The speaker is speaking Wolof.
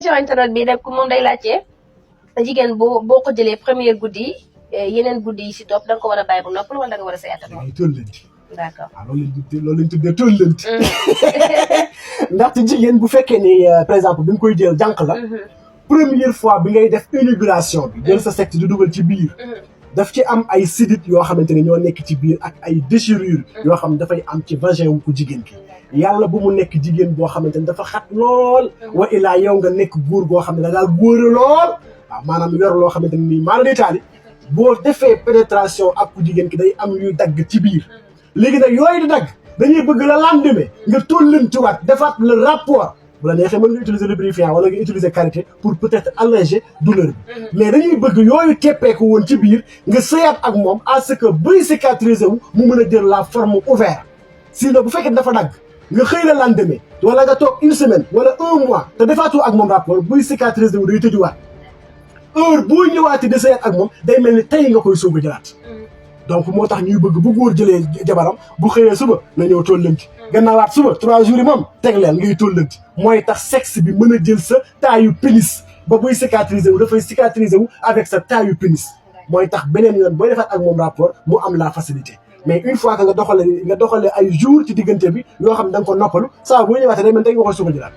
ci internet bi nag moom day laajte jigéen boo ko jëlee première guddi yeneen guddi yi si topp da nga ko war a bàyyi bu noppal wala da nga war a seet ak moom. tóllanti. d'accord waaw loolu lañ tuddee tóllanti. ndaxte jigéen bu fekkee ni par exemple bi nga koy jël jànq la. première fois bi ngay def inauguration bi. jël sa secte di dugal ci biir. daf ci am ay sidit yoo xamante ne ñoo nekk ci biir ak ay déchirure yoo xam dafay am ci vagin wu ko jigéen ki yàlla bu mu nekk jigéen boo xamante ne dafa xat lool wa ilaa yow nga nekk góor goo xam ne da ngaa góore lool waaw maanaam yor loo xamante ne nii maanaam détaali boo defee pénétration ak ku jigéen ki day am yuy dagg ci biir léegi nag yooyu di dagg dañuy bëgg la lendemain nga tóllantiwaat defaat le rapport bu la neexee mën nga utiliser lubrifiant wala nga utiliser karité pour peut-être alléger douleur bi mais dañuy bëgg yooyu teppeeku woon ci biir nga sëyaat ak moom à ce que buy cicatriser wu mu mën a jël la forme ouverte sinon bu fekkee dafa dagg nga xëy la lendemain wala nga toog une semaine wala un mois te defaatu ak moom rapport buy cicatriser wu day tëjuwaat heure boo ñëwaatee di sëyaat ak moom day mel ni tey nga koy soog a jëlaat donc moo tax ñuy bëgg bu góor jëlee jabaram bu xëyee suba na ñëw tóllanti gannaawaat suba 3 jours yi moom teg leen ngay tóllanti mooy tax sexe bi mën a jël sa taayu pénis ba buy cicatriser wu dafay cicatriser wu avec sa taayu pénis mooy tax beneen yoon booy defaat ak moom rapport mu am la facilité mais une fois que nga doxale ay jours ci diggante bi yoo xam ne da nga ko noppalu saa boo ñëwaatee day mel tey nga koy suba jëlaat